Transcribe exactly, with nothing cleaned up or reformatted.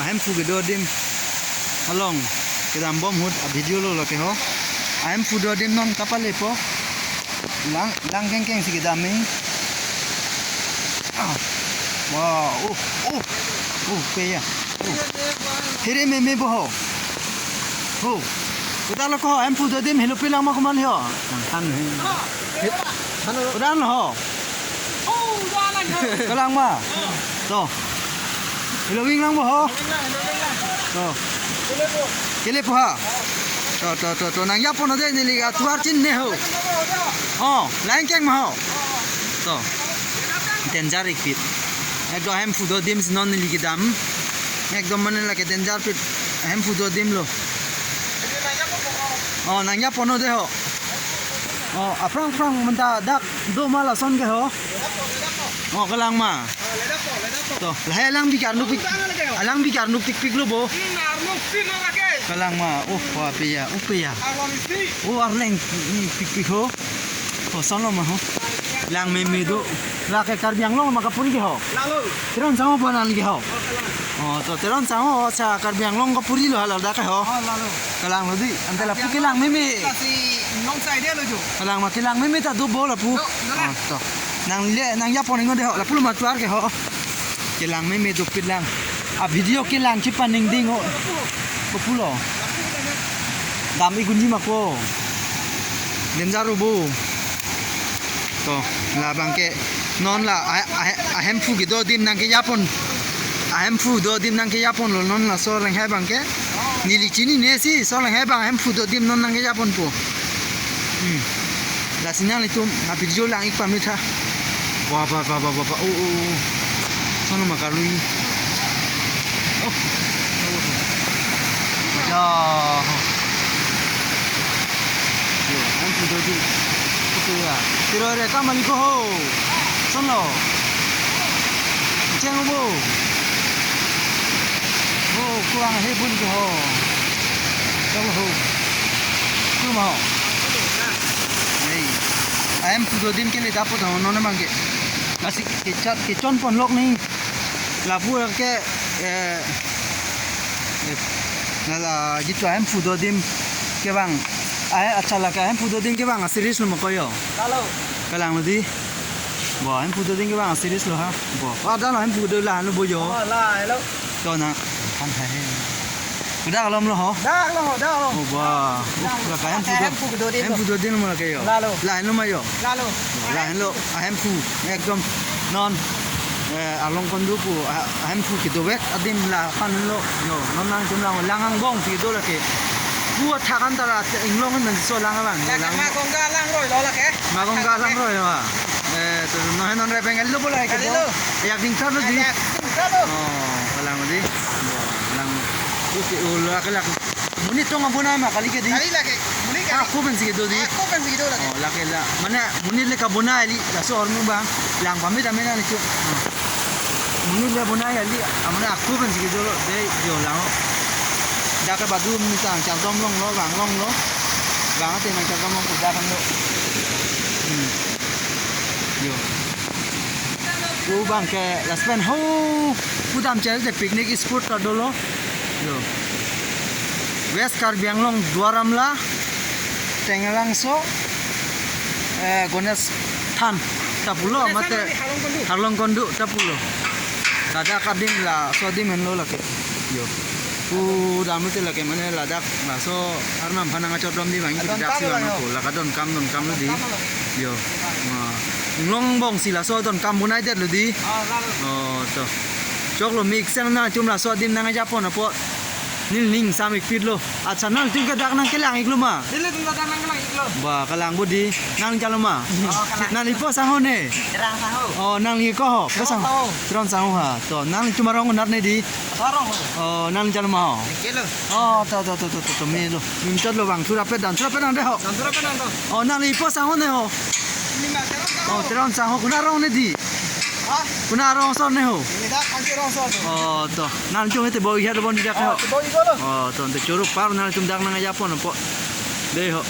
Ahemphu kedo adim along kedam bom ahut a-video lo lake ho. Ahemphu do adim non kapale po. Lang, lang kengkeng si kedam ni. Ah. Wow, oh, oh. Oh, pe ya. Oh. Here meme bo ho. Oh. Kuda lo ko ahemphu do adim helo pi lang ma komat ho. Nang than he. He. Kuda lo ho. Kalang ma. To. Helo ving lang bo ho. To. Kele po ha. To, to, to, to. Nang yapon de neli atovar chinine ho. Oh, lang keng ma ho. To. Danger ik pit. Ekdom ahemphu do adim si non neli kedam. Ekdom mane lake danger pit. Ahemphu do adim lo. Oh, nang yapon de ho. Oh, aphrang aphrang menta dak do ma lason ke ho. Oh, kalang ma. To, lahai alang bikar nupik. Alang bikar nupik pik lo bo. Kalang ma. Oh, wa pe ya, oh pe ya. Oh, arleng ni pikpik ho. Oh, son lo ma ho. Lang meme do. Lake Karbi Anglong ma kapuri ke ho. Teron Sangho panan ke ho. Oh, to Teron Sangho sa Karbi Anglong kapuri lo hala dak ke ho. Kalang lo di. Ante lapu kelang meme. Kalang ma kelang meme ta do bo lapu. Oh, to. Nang le, nang yapon ingo de ho. Lapu lo ma atovar ke ho. Kelang meme dopik lang. A-video kelang chipan ning ding ho. Kopulo. Dam ik unji ma ko. Danger o bo. To, labang ke non la a, a, ahemphu kedo adim nang kejapon. Ahemphu do adim nang kejapon lo non laso langhai abang ke. Neli chinine si, so langhai abang ahemphu do adim non nang kejapon po. Hmm. Lasi nanglitum a-video lang ik pamit ha. Wa, wa, wa, wa, wa, wa. Oh, oh, oh. Sono ma karui. Oh. Ya. Yo, ahemphu do adim. Oke ya. Tiro re kamali ko ho. Sono. Cheng bo. Oh, kurang he bun ko ho. Cheng ho. Kuma ho. Hey. Ahemphu do adim kele dapot ho non abang ke. Lasi kechat kechon pon lok ni. Lapu ke, eh, eh, la, la, jitu ahemphu do adim kevang. Ai, achala ke ahemphu do adim kevang a-series lo ma ko yo. Kalang lo di. Bo, ahemphu do adim kevang a-series lo ha. Bo. Wa, dak lo ahemphu do lahenlo bo yo. Oh, lahenlo. To na. Kan hai. Dak lo ma lo ho. Dak lo, dak lo. Oh, ba. Dak lo. Lake ahemphu do. Ahemphu do adim lo. Ahemphu do adim lo ma lake yo. Lahenlo. Lahenlo ma yo. Lahenlo. Lahenlo. Ahemphu. Ekdom non, eh, along kondu pu, ah, ahemphu kedovek adim lahenlo. Yo, non nangtum lang, lang angbong si do lake. Pu athak an ta la inglong men so lang abang. Lake lang. Ma Ganga langroi lo lake. Ma Ganga langroi lo. Eh, to non non re Bengali lo bola ke. Bengali lo. Yak ding thar lo di. Yak ding thar lo. Oh, kalang di. Lang. Oke, oh, lake lake. Monit tong abonai ma kali ke di. Kali lake. Monit kali. Ah, ako pensi kedo di. Ako pensi kedo lake. Oh, lake la. Mane monit le kabonai kali. Laso ahormu abang. Lang pamit amen ani chu. Monit le bonai kali. Amane ako pensi kedo lo. De yo lang. Dak ke badu ni ta chardom longlo, vang longlo. Vang ate nang chardom long kuda kan lo. Hmm. Yo. Pu abang ke last pen ho. Pudam chel de picnic spot ta dolo. Yo. West Karbi Anglong Duar Amla, Tenglangso, eh, Ganesh Than ta pulo, Ganesh Than mate harlong kondu. Harlong kondu ta pulo. Ladak adim laso adim henlo lake. Yo. Pudam te lake mane ladak laso arnam aphan nangchot dom di bang. Adon dak kam si lo bang yo. Ko, lake donkam, donkam lo di. Donkam lo. Yo. Ma. Inglong angbong si laso donkam bonai det lo di. Oh, lalu. Oh, to. Choklo mik seng nangtum laso adim nangkejapon apot. Neli ning sam ik pit lo. Accha nangtum ke dak nangkelang ik lo ma. Nelitum dak nangkelang ik lo. Ba, kalang bo di. Nangli chalo ma. Oh, kalang. Nangli po sangho ne. Teron Sangho. Oh, nangli ko ho. Po sang. Teron Sangho. Teron Sangho ha. To, nangtum arong nat ne di. Arong. Oh, nangli chalo ma ho. Kelo. Oh, to, to, to, to, to, to, me lo. Mim chot lo bang, thura pet dan, thura pet dan de ho. Dan thura pet dan to. Oh, nangli po sangho ne ho. Nima Teron Sangho. Oh, Teron Sangho, konat arong ne di. Ha? Konat arong ason ne ho. Nida kansi arong ason. Oh, to. Nangtum ete boi hia lo bon dak ho. Oh, boi ko lo. Oh, to, ante choro par nangtum dak nangkejapon apot. De ho.